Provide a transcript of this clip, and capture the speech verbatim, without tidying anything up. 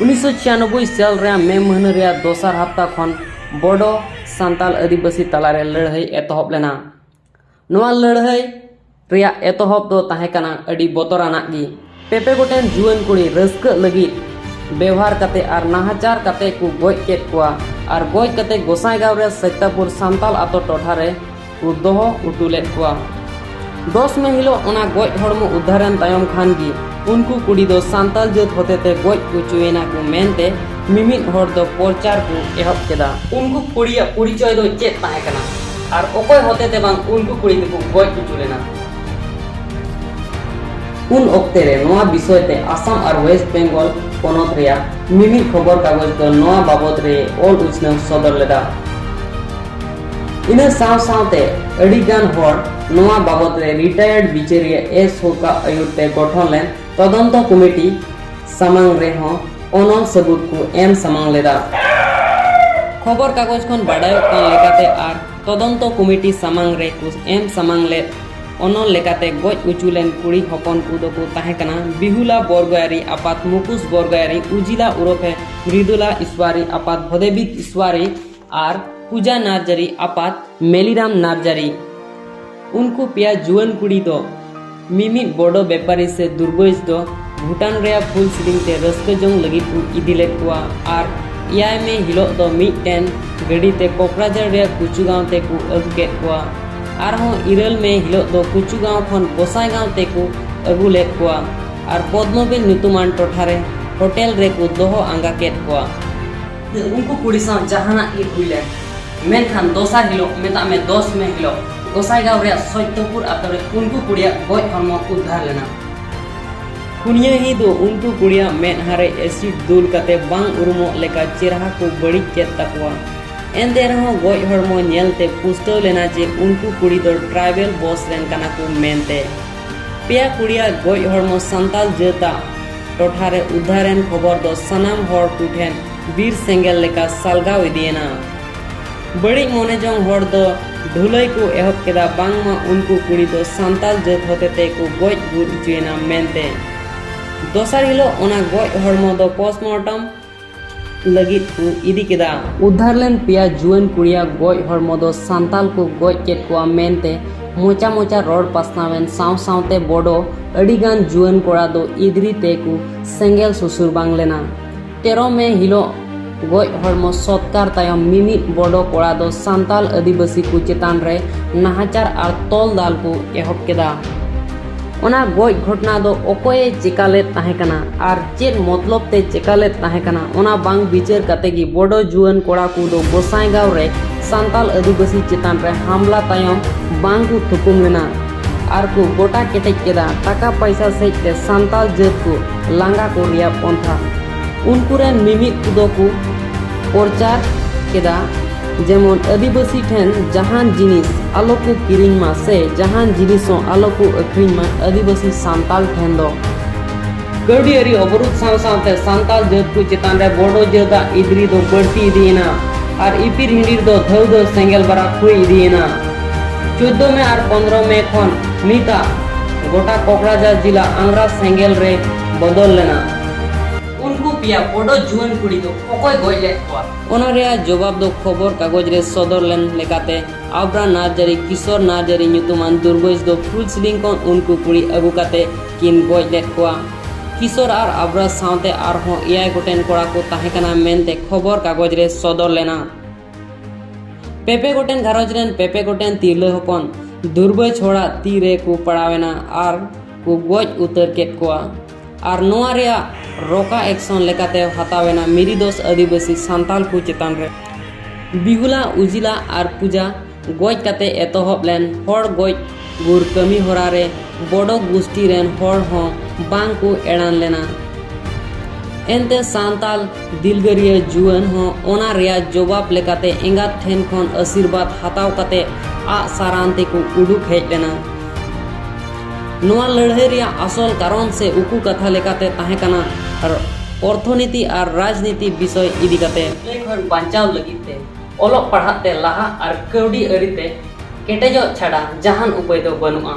ᱩᱱᱤᱥᱥᱚ ᱪᱷᱤᱭᱟᱱᱚᱵᱵᱳᱭ ᱥᱟᱞ ᱨᱮᱭᱟᱜ ᱢᱮ ᱢᱟᱹᱦᱱᱟᱹ ᱨᱮᱭᱟᱜ ᱫᱚᱥᱟᱨ ᱦᱟᱯᱛᱟ ᱠᱷᱚᱱ ᱵᱚᱰᱚ ᱥᱟᱱᱛᱟᱞ ᱟᱹᱫᱤᱵᱟᱹᱥᱤ ᱛᱟᱞᱟᱨᱮ ᱞᱟᱹᱲᱦᱟᱹᱭ ᱮᱛᱚᱦᱚᱵ ᱞᱮᱱᱟ᱾ ᱱᱚᱣᱟ ᱞᱟᱹᱲᱦᱟᱹᱭ ᱨᱮᱭᱟᱜ ᱮᱛᱚᱦᱚᱵ ᱫᱚ ᱛᱟᱦᱮᱸ ᱠᱟᱱᱟ ᱟᱹᱰᱤ ᱵᱚᱛᱚᱨᱟᱱᱟᱜ ᱜᱮ᱾ ᱯᱮ ᱯᱮ ᱜᱚᱴᱮᱱ ᱡᱩᱣᱟᱹᱱ ᱠᱩᱲᱤ ᱨᱟᱹᱥᱠᱟᱹᱜ ᱞᱟᱹᱜᱤᱫ ᱵᱮᱣᱦᱟᱨ ᱠᱟᱛᱮ ᱟᱨ ᱱᱟᱦᱟᱪᱟᱨ ᱠᱟᱛᱮ ᱠᱚ ᱜᱚᱡ ᱠᱮᱫ ᱠᱚᱣᱟ᱾ ᱟᱨ ᱜᱚᱡ ᱠᱟᱛᱮ ᱜᱚᱸᱥᱟᱭᱜᱟᱸᱣ ᱨᱮ ᱥᱟᱹᱭᱛᱟᱯᱩᱨ ᱥᱟᱱᱛᱟᱞ ᱟᱛᱳ ᱴᱚᱴᱷᱟ ᱨᱮ ᱠᱚ ᱫᱚᱦᱚ ᱦᱚᱴᱚ ᱞᱮᱫ ᱠᱚᱣᱟ᱾ ᱫᱚᱥ ᱢᱮ ᱦᱤᱞᱳᱜ ᱚᱱᱟ ᱜᱚᱡ ᱦᱚᱲᱢᱚ ᱩᱫᱽᱫᱷᱟᱨᱮᱱ ᱛᱟᱭᱚᱢ ᱠᱷᱟᱱ ᱜᱮ ᱩᱱᱠᱩ ᱠᱩᱲᱤ ᱫᱚ ᱥᱟᱱᱛᱟᱞ ᱡᱟᱹᱛ ᱦᱚᱛᱮᱛᱮ ᱜᱚᱡ ᱦᱚᱪᱚᱭᱮᱱᱟ ᱠᱚ ᱢᱮᱱᱛᱮ ᱢᱤᱢᱤᱫ ᱦᱚᱲ ᱫᱚ ᱯᱨᱚᱪᱟᱨ ᱠᱚ ᱮᱦᱚᱵ ᱠᱮᱫᱟ᱾ ᱩᱱᱠᱩ ᱠᱩᱲᱤᱭᱟᱜ ᱯᱚᱨᱤᱪᱚᱭ ᱫᱚ ᱪᱮᱫ ᱛᱟᱦᱮᱸ ᱠᱟᱱᱟ ᱟᱨ ᱚᱠᱚᱭ ᱦᱚᱛᱮᱛᱮ ᱵᱟᱝ ᱩᱱᱠᱩ ᱠᱩᱲᱤ ᱫᱚᱠᱚ ᱜᱚᱡ ᱦᱚᱪᱚ ᱞᱮᱱᱟ? ᱩᱱ ᱚᱠᱛᱮ ᱨᱮ ᱱᱚᱣᱟ ᱵᱤᱥᱚᱭ ᱛᱮ ᱟᱥᱟᱢ ᱟᱨ ᱣᱮᱥᱴ ᱵᱮᱝᱜᱚᱞ ᱯᱚᱱᱚᱛ ᱨᱮᱭᱟᱜ ᱢᱤᱢᱤᱫ ᱠᱷᱚᱵᱚᱨ ᱠᱟᱜᱚᱡᱽ ᱫᱚ ᱱᱚᱣᱟ ᱵᱟᱵᱚᱛ ᱨᱮ ᱚᱞ ᱩᱪᱷᱱᱟᱹᱣ ᱥᱚᱫᱚᱨ ᱞᱮᱫᱟ᱾ ᱤᱱᱟᱹ ᱥᱟᱶ ᱥᱟᱶᱛᱮ ᱟᱹᱰᱤ ᱜᱟᱱ ᱦᱚᱲ ᱱᱚᱣᱟ ᱵᱟᱵᱚᱛ ᱨᱮ ᱨᱤᱴᱟᱭᱟᱨᱰ ᱵᱤᱪᱟᱹᱨᱤᱭᱟᱹ ᱮᱥ ᱦᱳᱠᱟᱜ ᱟᱹᱭᱩᱨ ᱛᱮ ᱜᱚᱴᱷᱚᱱ ᱞᱮᱱ ᱛᱚᱫᱚᱱᱛᱚ ᱠᱚᱢᱤᱴᱤ ᱥᱟᱢᱟᱝ ᱨᱮᱦᱚᱸ ᱚᱱᱚᱞ ᱥᱟᱹᱵᱩᱫ ᱠᱚ ᱮᱢ ᱥᱟᱢᱟᱝ ᱞᱮᱫᱟ᱾ ᱠᱷᱚᱵᱚᱨ ᱠᱟᱜᱚᱡᱽ ᱠᱷᱚᱱ ᱵᱟᱰᱟᱭᱚᱜ ᱠᱟᱱ ᱞᱮᱠᱟᱛᱮ ᱟᱨ ᱛᱚᱫᱚᱱᱛᱚ ᱠᱚᱢᱤᱴᱤ ᱥᱟᱢᱟᱝ ᱨᱮ ᱠᱚ ᱮᱢ ᱥᱟᱢᱟᱝ ᱞᱮᱫ ᱚᱱᱚᱞ ᱞᱮᱠᱟᱛᱮ ᱜᱚᱡ ᱚᱪᱚ ᱞᱮᱱ ᱠᱩᱲᱤ ᱦᱚᱯᱚᱱ ᱠᱚᱫᱚ ᱠᱚ ᱛᱟᱦᱮᱸ ᱠᱟᱱᱟ ᱵᱤᱦᱩᱞᱟ ᱵᱚᱨᱜᱚᱭᱟᱨᱤ ᱟᱯᱟᱛ ᱢᱩᱠᱩᱥ ᱵᱚᱨᱜᱚᱭᱟᱨᱤ, ᱩᱡᱤᱞᱟ ᱩᱨᱚᱯᱷᱮ ᱢᱨᱤᱫᱩᱞᱟ ᱤᱥᱣᱟᱨᱤ ᱟᱯᱟᱛ ᱵᱷᱚᱫᱮᱵᱤᱛ ᱤᱥᱣᱟᱨᱤ ᱟᱨ ᱯᱩᱡᱟ ᱱᱟᱨᱡᱟᱨᱤ ᱟᱯᱟᱛ ᱢᱮᱞᱤᱨᱟᱢ ᱱᱟᱨᱡᱟᱨᱤ᱾ ᱩᱱᱠᱩ ᱯᱮᱭᱟ ᱡᱩᱣᱟᱹᱱ ᱠᱩᱲᱤ ᱫᱚ ᱢᱤᱢᱤᱫ ᱵᱚᱰᱚ ᱵᱮᱯᱟᱨᱤ ᱥᱮ ᱫᱩᱨᱵᱟᱹᱡ ᱫᱚ ᱵᱷᱩᱴᱟᱱ ᱨᱮᱭᱟᱜ ᱯᱷᱩᱞ ᱥᱤᱞᱤᱝ ᱛᱮ ᱨᱟᱹᱥᱠᱟᱹ ᱡᱚᱝ ᱞᱟᱹᱜᱤᱫ ᱠᱚ ᱤᱫᱤ ᱞᱮᱫ ᱠᱚᱣᱟ ᱟᱨ ᱮᱭᱟᱭ ᱢᱮ ᱦᱤᱞᱳᱜ ᱫᱚ ᱢᱤᱫᱴᱮᱱ ᱜᱟᱹᱰᱤ ᱛᱮ ᱠᱚᱠᱨᱟᱡᱟᱲ ᱨᱮᱭᱟᱜ ᱠᱩᱪᱩᱜᱟᱸᱣ ᱛᱮ ᱠᱚ ᱟᱹᱜᱩ ᱠᱮᱫ ᱠᱚᱣᱟ᱾ ᱟᱨᱦᱚᱸ ᱤᱨᱟᱹᱞ ᱢᱮ ᱦᱤᱞᱳᱜ ᱫᱚ ᱠᱩᱪᱩᱜᱟᱸᱣ ᱠᱷᱚᱱ ᱜᱚᱸᱥᱟᱭᱜᱟᱸᱣ ᱛᱮ ᱠᱚ ᱟᱹᱜᱩ ᱞᱮᱫ ᱠᱚᱣᱟ ᱟᱨ ᱯᱚᱫᱽᱢᱚᱵᱤᱞ ᱧᱩᱛᱩᱢᱟᱱ ᱴᱚᱴᱷᱟ ᱨᱮ ᱦᱳᱴᱮᱞ ᱨᱮ ᱠᱚ ᱫᱚᱦᱚ ᱟᱸᱜᱟ ᱠᱮᱫ ᱠᱚᱣᱟ᱾ ᱩᱱᱠᱩ ᱠᱩᱲᱤ ᱥᱟᱶ ᱡᱟᱦᱟᱱᱟᱜ ᱜᱮ ᱦᱩᱭ ᱞᱮᱱ, ᱢᱮᱱᱠᱷᱟᱱ ᱫᱚᱥᱟᱨ ᱦᱤᱞᱳᱜ, ᱢᱮᱛᱟᱜ ᱢᱮ ᱫᱚᱥ ᱢᱮ ᱦᱤᱞᱳᱜ, ᱜᱚᱸᱥᱟᱭᱜᱟᱸᱣ ᱨᱮᱭᱟᱜ ᱥᱚᱪᱛᱚᱯᱩᱨ ᱟᱛᱳ ᱨᱮ ᱩᱱᱠᱩ ᱠᱩᱲᱤᱭᱟᱜ ᱜᱚᱡ ᱦᱚᱲᱢᱚ ᱩᱫᱽᱫᱷᱟᱨ ᱞᱮᱱᱟ᱾ ᱠᱩᱱᱭᱟᱹᱦᱤ ᱫᱚ ᱩᱱᱠᱩ ᱠᱩᱲᱤᱭᱟᱜ ᱢᱮᱫᱦᱟ ᱨᱮ ᱮᱥᱤᱰ ᱫᱩᱞ ᱠᱟᱛᱮ ᱵᱟᱝ ᱩᱨᱩᱢᱚᱜ ᱞᱮᱠᱟ ᱪᱮᱨᱦᱟ ᱠᱚ ᱵᱟᱹᱲᱤᱡ ᱠᱮᱫ ᱛᱟᱠᱚᱣᱟ᱾ ᱮᱱᱛᱮ ᱨᱮᱦᱚᱸ ᱜᱚᱡ ᱦᱚᱲᱢᱚ ᱧᱮᱞᱛᱮ ᱯᱩᱥᱴᱟᱹᱣ ᱞᱮᱱᱟ ᱡᱮ ᱩᱱᱠᱩ ᱠᱩᱲᱤ ᱫᱚ ᱴᱨᱟᱭᱵᱮᱞ ᱵᱚᱥ ᱨᱮᱱ ᱠᱟᱱᱟ ᱠᱚ ᱢᱮᱱᱛᱮ᱾ ᱯᱮᱭᱟ ᱠᱩᱲᱤᱭᱟᱜ ᱜᱚᱡ ᱦᱚᱲᱢᱚ ᱥᱟᱱᱛᱟᱞ ᱡᱟᱹᱛᱟᱜ ᱴᱚᱴᱷᱟ ᱨᱮ ᱩᱫᱽᱫᱷᱟᱨ ᱮᱱ ᱠᱷᱚᱵᱚᱨ ᱫᱚ ᱥᱟᱱᱟᱢ ᱦᱚᱲ ᱠᱚᱴᱷᱮᱱ ᱵᱤᱨ ᱥᱮᱸᱜᱮᱞ ᱞᱮᱠᱟ ᱥᱟᱞᱜᱟᱣ ᱤᱫᱤᱭᱮᱱᱟ᱾ ᱵᱟᱹᱲᱤᱡ ᱢᱚᱱᱮ ᱡᱚᱝ ᱦᱚᱲ ᱫᱚ ᱰᱷᱩᱞᱟᱹᱭ ᱠᱚ ᱮᱦᱚᱵ ᱠᱮᱫᱟ ᱵᱟᱝᱢᱟ ᱩᱱᱠᱩ ᱠᱩᱲᱤ ᱫᱚ ᱥᱟᱱᱛᱟᱞ ᱡᱟᱹᱛ ᱦᱚᱛᱮᱛᱮ ᱠᱚ ᱜᱚᱡ ᱜᱩᱨ ᱦᱚᱪᱚᱭᱮᱱᱟ ᱢᱮᱱᱛᱮ᱾ ᱫᱚᱥᱟᱨ ᱦᱤᱞᱳᱜ ᱚᱱᱟ ᱜᱚᱡ ᱦᱚᱲᱢᱚ ᱫᱚ postmortem ᱞᱟᱹᱜᱤᱫ ᱠᱚ ᱤᱫᱤ ᱠᱮᱫᱟ᱾ ᱩᱫᱽᱫᱷᱟᱨ ᱞᱮᱱ ᱯᱮᱭᱟ ᱡᱩᱣᱟᱹᱱ ᱠᱩᱲᱤᱭᱟᱜ ᱜᱚᱡ ᱦᱚᱲᱢᱚ ᱫᱚ ᱥᱟᱱᱛᱟᱞ ᱠᱚ ᱜᱚᱡ ᱠᱮᱫ ᱠᱚᱣᱟ ᱢᱮᱱᱛᱮ ᱢᱚᱪᱟ ᱢᱚᱪᱟ ᱨᱚᱲ ᱯᱟᱥᱱᱟᱣᱮᱱ ᱥᱟᱶ ᱥᱟᱶᱛᱮ ᱵᱚᱰᱚ ᱟᱹᱰᱤᱜᱟᱱ ᱡᱩᱣᱟᱹᱱ ᱠᱚᱲᱟ ᱫᱚ ᱤᱫᱽᱨᱤ ᱛᱮ ᱠᱚ ᱥᱮᱸᱜᱮᱞ ᱥᱩᱥᱩᱨ ᱵᱟᱝ ᱞᱮᱱᱟ᱾ ᱛᱮᱨᱚ ᱢᱮ ᱦᱤᱞᱳᱜ ᱜᱚᱡ ᱦᱚᱲᱢᱚ ᱥᱚᱛᱠᱟᱨ ᱛᱟᱭᱚᱢ ᱢᱤᱢᱤᱫ ᱵᱚᱰᱚ ᱠᱚᱲᱟ ᱫᱚ ᱥᱟᱱᱛᱟᱞ ᱟᱹᱫᱤᱵᱟᱹᱥᱤ ᱠᱚ ᱪᱮᱛᱟᱱ ᱨᱮ ᱱᱟᱦᱟᱪᱟᱨ ᱟᱨ ᱛᱚᱞ ᱫᱟᱞ ᱠᱚ ᱮᱦᱚᱵ ᱠᱮᱫᱟ᱾ ᱚᱱᱟ ᱜᱚᱡ ᱜᱷᱚᱴᱱᱟ ᱫᱚ ᱚᱠᱚᱭᱮ ᱪᱮᱠᱟ ᱞᱮᱫ ᱛᱟᱦᱮᱸ ᱠᱟᱱᱟ ᱟᱨ ᱪᱮᱫ ᱢᱚᱛᱞᱚᱵ ᱛᱮ ᱪᱮᱠᱟ ᱞᱮᱫ ᱛᱟᱦᱮᱸ ᱠᱟᱱᱟ, ᱚᱱᱟ ᱵᱟᱝ ᱵᱤᱪᱟᱹᱨ ᱠᱟᱛᱮ ᱜᱮ ᱵᱚᱰᱚ ᱡᱩᱣᱟᱹᱱ ᱠᱚᱲᱟ ᱠᱚ ᱫᱚ ᱜᱚᱸᱥᱟᱭᱜᱟᱸᱣ ᱨᱮ ᱥᱟᱱᱛᱟᱞ ᱟᱹᱫᱤᱵᱟᱹᱥᱤ ᱪᱮᱛᱟᱱ ᱨᱮ ᱦᱟᱢᱞᱟ ᱛᱟᱭᱚᱢ ᱵᱟᱝ ᱠᱚ ᱛᱷᱩᱠᱩᱢ ᱞᱮᱱᱟ ᱟᱨ ᱠᱚ ᱜᱚᱴᱟ ᱠᱮᱴᱮᱡ ᱠᱮᱫᱟ ᱴᱟᱠᱟ ᱯᱟᱭᱥᱟ ᱥᱮᱡ ᱛᱮ ᱥᱟᱱᱛᱟᱞ ᱡᱟᱹᱛ ᱠᱚ ᱞᱟᱸᱜᱟ ᱠᱚ ᱨᱮᱭᱟᱜ ᱯᱚᱱᱛᱷᱟ᱾ ᱩᱱᱠᱩ ᱨᱮᱱ ᱢᱤᱢᱤᱫ ᱠᱚᱫᱚ ᱠᱚ ᱯᱨᱚᱪᱟᱨ ᱠᱮᱫᱟ, ᱡᱮᱢᱚᱱ ᱟᱹᱫᱤᱵᱟᱹᱥᱤ ᱴᱷᱮᱱ ᱡᱟᱦᱟᱱ ᱡᱤᱱᱤᱥ ᱟᱞᱚ ᱠᱚ ᱠᱤᱨᱤᱧ ᱢᱟ ᱥᱮ ᱡᱟᱦᱟᱱ ᱡᱤᱱᱤᱥ ᱦᱚᱸ ᱟᱞᱚ ᱠᱚ ᱟᱹᱠᱷᱨᱤᱧ ᱢᱟ ᱟᱹᱫᱤᱵᱟᱹᱥᱤ ᱥᱟᱱᱛᱟᱞ ᱴᱷᱮᱱ ᱫᱚ᱾ ᱠᱟᱹᱣᱰᱤ ᱟᱹᱨᱤ ᱚᱵᱚᱨᱳᱫᱷ ᱥᱟᱶ ᱥᱟᱶᱛᱮ ᱥᱟᱱᱛᱟᱞ ᱡᱟᱹᱛ ᱠᱚ ᱪᱮᱛᱟᱱ ᱨᱮ ᱵᱚᱰᱚ ᱡᱟᱹᱛᱟᱜ ᱤᱫᱽᱨᱤ ᱫᱚ ᱵᱟᱹᱲᱛᱤ ᱤᱫᱤᱭᱮᱱᱟ ᱟᱨ ᱤᱯᱤᱨ ᱦᱤᱸᱰᱤᱨ ᱫᱚ ᱫᱷᱟᱹᱣ ᱫᱷᱟᱹᱣ ᱥᱮᱸᱜᱮᱞ ᱵᱟᱨᱟ ᱠᱷᱩᱭ ᱤᱫᱤᱭᱮᱱᱟ᱾ ᱪᱳᱫᱽᱫᱚ ᱢᱮ ᱟᱨ ᱯᱚᱱᱫᱽᱨᱚ ᱢᱮ ᱠᱷᱚᱱ ᱱᱤᱛᱟᱜ ᱜᱚᱴᱟ ᱠᱚᱠᱲᱟᱡᱟᱨ ᱡᱤᱞᱟ ᱟᱝᱜᱽᱨᱟ ᱥᱮᱸᱜᱮᱞ ᱨᱮ ᱵᱚᱫᱚᱞ ᱞᱮᱱᱟ᱾ ᱩᱱᱠᱩ ᱯᱮᱭᱟ ᱵᱚᱰᱚ ᱡᱩᱣᱟᱹᱱ ᱠᱩᱲᱤ ᱫᱚ ᱚᱠᱚᱭ ᱜᱚᱡ ᱞᱮᱫ ᱠᱚᱣᱟ? ᱚᱱᱟ ᱨᱮᱭᱟᱜ ᱡᱚᱵᱟᱵ ᱫᱚ ᱠᱷᱚᱵᱚᱨ ᱠᱟᱜᱚᱡᱽ ᱨᱮ ᱥᱚᱫᱚᱨ ᱞᱮᱱ ᱞᱮᱠᱟᱛᱮ ᱟᱵᱨᱟ ᱱᱟᱨᱡᱟᱨᱤ ᱠᱤᱥᱳᱨ ᱱᱟᱨᱡᱟᱨᱤ ᱧᱩᱛᱩᱢᱟᱱ ᱫᱩᱨᱵᱟᱹᱡ ᱫᱚ ᱯᱷᱩᱞᱥᱤᱰᱤᱝ ᱠᱷᱚᱱ ᱩᱱᱠᱩ ᱠᱩᱲᱤ ᱟᱹᱜᱩ ᱠᱟᱛᱮ ᱠᱤᱱ ᱜᱚᱡ ᱞᱮᱫ ᱠᱚᱣᱟ᱾ ᱠᱤᱥᱳᱨ ᱟᱨ ᱟᱵᱨᱟ ᱥᱟᱶᱛᱮ ᱟᱨᱦᱚᱸ ᱮᱭᱟᱭ ᱜᱚᱴᱮᱱ ᱠᱚᱲᱟ ᱠᱚ ᱛᱟᱦᱮᱸ ᱠᱟᱱᱟ ᱢᱮᱱᱛᱮ ᱠᱷᱚᱵᱚᱨ ᱠᱟᱜᱚᱡᱽ ᱨᱮ ᱥᱚᱫᱚᱨ ᱞᱮᱱᱟ᱾ ᱯᱮᱯᱮ ᱜᱚᱴᱮᱱ ᱜᱷᱟᱨᱚᱸᱡᱽ ᱨᱮᱱ ᱯᱮᱯᱮ ᱜᱚᱴᱮᱱ ᱛᱤᱨᱞᱟᱹ ᱦᱚᱯᱚᱱ ᱫᱩᱨᱵᱟᱹᱡ ᱦᱚᱲᱟᱜ ᱛᱤ ᱨᱮ ᱠᱚ ᱯᱟᱲᱟᱣ ᱮᱱᱟ ᱟᱨ ᱠᱚ ᱜᱚᱡ ᱩᱛᱟᱹᱨ ᱠᱮᱫ ᱠᱚᱣᱟ᱾ ᱟᱨ ᱱᱚᱣᱟ ᱨᱮᱭᱟᱜ ᱨᱚᱠᱟ ᱮᱠᱥᱚᱱ ᱞᱮᱠᱟᱛᱮ ᱦᱟᱛᱟᱣ ᱮᱱᱟ ᱢᱤᱨᱤᱫᱚᱥ ᱟᱹᱫᱤᱵᱟᱹᱥᱤ ᱥᱟᱱᱛᱟᱞ ᱠᱚ ᱪᱮᱛᱟᱱ ᱨᱮ᱾ ᱵᱤᱦᱩᱞᱟ, ᱩᱡᱤᱞᱟ ᱟᱨ ᱯᱩᱡᱟ ᱜᱚᱡ ᱠᱟᱛᱮ ᱮᱛᱚᱦᱚᱵ ᱞᱮᱱ ᱦᱚᱲ ᱜᱚᱡ ᱜᱩᱨ ᱠᱟᱹᱢᱤ ᱦᱚᱨᱟ ᱨᱮ ᱵᱚᱰᱚ ᱜᱩᱥᱴᱤ ᱨᱮᱱ ᱦᱚᱲ ᱦᱚᱸ ᱵᱟᱝ ᱠᱚ ᱮᱲᱟᱱ ᱞᱮᱱᱟ᱾ ᱮᱱᱛᱮ ᱥᱟᱱᱛᱟᱞ ᱫᱤᱞᱜᱟᱹᱨᱤᱭᱟᱹ ᱡᱩᱣᱟᱹᱱ ᱦᱚᱸ ᱚᱱᱟ ᱨᱮᱭᱟᱜ ᱡᱚᱵᱟᱵ ᱞᱮᱠᱟᱛᱮ ᱮᱸᱜᱟᱛ ᱴᱷᱮᱱ ᱠᱷᱚᱱ ᱟᱥᱤᱨᱵᱟᱫᱽ ᱦᱟᱛᱟᱣ ᱠᱟᱛᱮ ᱟᱜ ᱥᱟᱨᱟᱱ ᱛᱮᱠᱚ ᱩᱰᱩᱠ ᱦᱮᱡ ᱞᱮᱱᱟ᱾ ᱱᱚᱣᱟ ᱞᱟᱹᱲᱦᱟᱹᱭ ᱨᱮᱭᱟᱜ ᱟᱥᱚᱞ ᱠᱟᱨᱚᱱ ᱥᱮ ᱩᱠᱩ ᱠᱟᱛᱷᱟ ᱞᱮᱠᱟᱛᱮ ᱛᱟᱦᱮᱸ ᱠᱟᱱᱟ ᱚᱨᱛᱷᱚᱱᱤᱛᱤ ᱟᱨ ᱨᱟᱡᱽᱱᱤᱛᱤ ᱵᱤᱥᱚᱭ ᱤᱫᱤ ᱠᱟᱛᱮ᱾ ᱞᱟᱹᱭ ᱠᱷᱚᱱ ᱵᱟᱧᱪᱟᱣ ᱞᱟᱹᱜᱤᱫ ᱛᱮ ᱚᱞᱚᱜ ᱯᱟᱲᱦᱟᱜ ᱛᱮ ᱞᱟᱦᱟ ᱟᱨ ᱠᱟᱹᱣᱰᱤ ᱟᱹᱨᱤ ᱛᱮ ᱠᱮᱴᱮᱡᱚᱜ ᱪᱷᱟᱰᱟ ᱡᱟᱦᱟᱱ ᱩᱯᱟᱹᱭ ᱫᱚ ᱵᱟᱹᱱᱩᱜᱼᱟ᱾